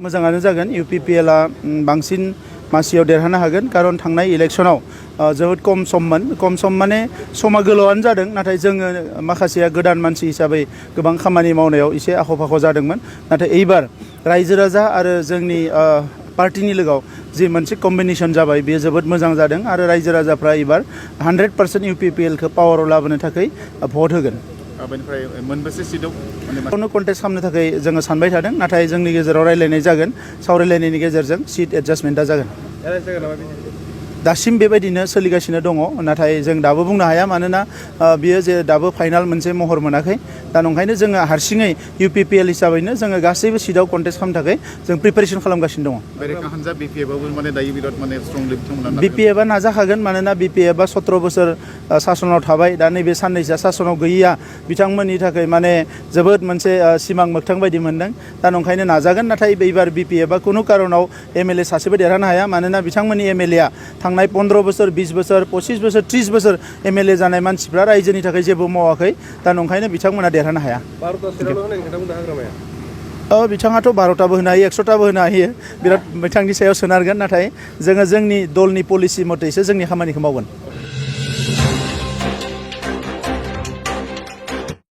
मोजाङानो जागोन UPPLआ बांसिन मासियाव देरहानो हागोन खारन थांनाय इलेक्शनाव जोबोद खम सम माने समा गोलावानो जादों नाथाय जोङो माखासेया गोदान मानसि हिसाबै गोबां खामानि मावनायाव एसे आख' फाख' जादोंमोन नाथाय एबार रायजो राजा आरो जोंनि पार्टिनि लोगोआव जि मोनसे कम्बिनेसन जाबाय बेयो जोबोद मोजां जादों आरो रायजो राजाफ्रा एबार 100% UPPLखौ पावाराव लाबोनो थाखाय भट होगोन बेनिफ्राय मोनबेसे सिटआव बेखौनो कन्टेस्ट खालामनो थाखाय जोङो सानबाय थादों नाथाय जोंनि गेजेराव रायलायनाय जागोन सावरायलायनायनि गेजेरजों सिट एडजास्टमेन्टआ जागोन दासिम बेबायदिनो सोलिगासिनो दङ नाथाय जों दाबो बुंनो हाया मानोना बियो जे दाबो फाइनाल मोनसे महर मोनाखै दा नंखायनो जोङो हारसिङै UPPL हिसाबैनो जोङो गासैबो सिटआव कन्टेस्ट खालामनो थाखाय जों प्रिपेरेसन खालामगासिनो दङ बेरेखा हानजा BPFआबो माने दायो बिराद माने स्ट्रंलि बिथांमोना BPFआ नाजाखागोन मानोना BPFआ 17 बोसोर सासनाव थाबाय दा नैबे साननैसोआ सासनाव गैयैया बिथांमोननि थाखाय माने जोबोद मोनसे सिमां मोगथां बायदि मोनदों दा नंखायनो नाजागोन नाथाय एबार BPFआ खुनु कारनाव MLA सासेबो देरहानो हाया मानोना बिथांमोननि MLAआ थांनाय 15 बोसोर 20 बोसोर 25 बोसोर 30 बोसोर MLA जानाय मानसिफ्रा रायजोनि थाखाय जेबो मावाखै दा नंखायनो बिथांमोना देरहानो हाया बिथाङाथ' 12टाबो होनो हायो 100टाबो होनो हायो बिराद बिथांनि सायाव सोनारगोन नाथाय जोङो जोंनि दलनि पलिसि मथैसो जोंनि खामानिखौ मावगोन